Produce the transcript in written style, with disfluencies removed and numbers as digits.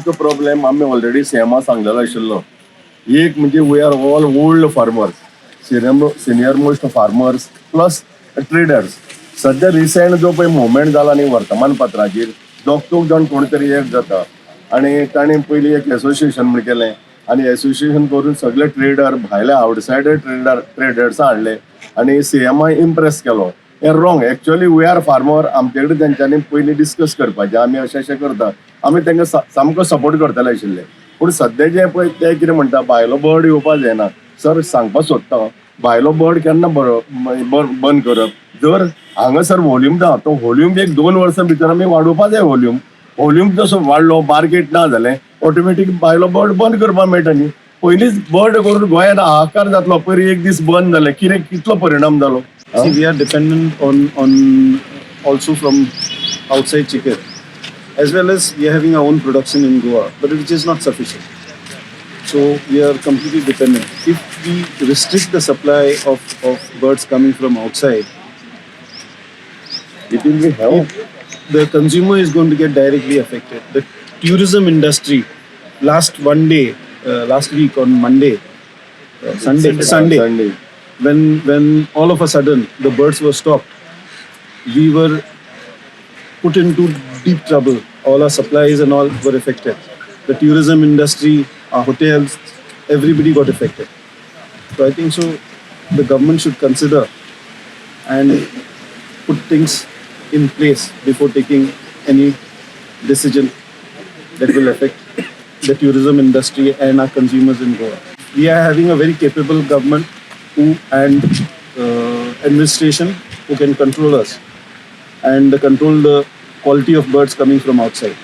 आमचो प्रॉब्लेम आमी ऑलरेडी सीएमा सांगलेलो आशिल्लो. एक म्हणजे we are all old farmers, senior most farmers plus traders. सध्या रिसेंट जो पळय मुवमेंट जाला न्ही वर्तमानपत्राचेर, दोग दोग जाण कोण तरी एक जाता आनी ताणें पयलीं एक एसोसिएशन म्हण केलें आनी एसोसिएशन करून सगळे ट्रेडर, भायले आवटसायडर ट्रेडर, ट्रेडर्सां हाडले आनी सीएमाक इम्प्रेस केलो. हें wrong. Actually we are farmer. आमचे कडेन तेंच्यांनी पयलीं डिस्कस करपाचें, आमी अशें अशें करता, आमी तांकां सामको सपोर्ट करतले आशिल्ले. पूण सद्या जे पळय ते कितें म्हणटा, भायलो बर्ड येवपा जायना. सर, सांगपाक सोदता, भायलो बर्ड केन्ना बरो बंद करप? जर हांगासर व्होल्यूम ना, तो व्होल्यूम एक 2 वर्सां भितर आमी वाडोवपा जाय. व्होल्यूम व्होल्यूम जसो वाडलो, मार्केट ना जालें, ऑटोमॅटीक भायलो बर्ड बंद करपाक मेळटा न्ही. पयलींच बर्ड करून गोंयांत हाहाकार जातलो. पयर एक दीस बंद जालें, कितें कितलो परिणाम जालो? See, we are dependent on also from outside chicken, as well as we are having our own production in Goa, but which is not sufficient. So we are completely dependent. If we restrict the supply of birds coming from outside, it will be have the consumer is going to get directly affected. The tourism industry, last one day, last week on Monday, Sunday, Sunday, Sunday, when all of a sudden the birds were stopped, we were put into deep trouble. All our supplies and all were affected. The tourism industry, our hotels, everybody got affected. So I think so the government should consider and put things in place before taking any decision that will affect the tourism industry and our consumers in Goa. We are having a very capable government who and administration who can control us and control the quality of birds coming from outside.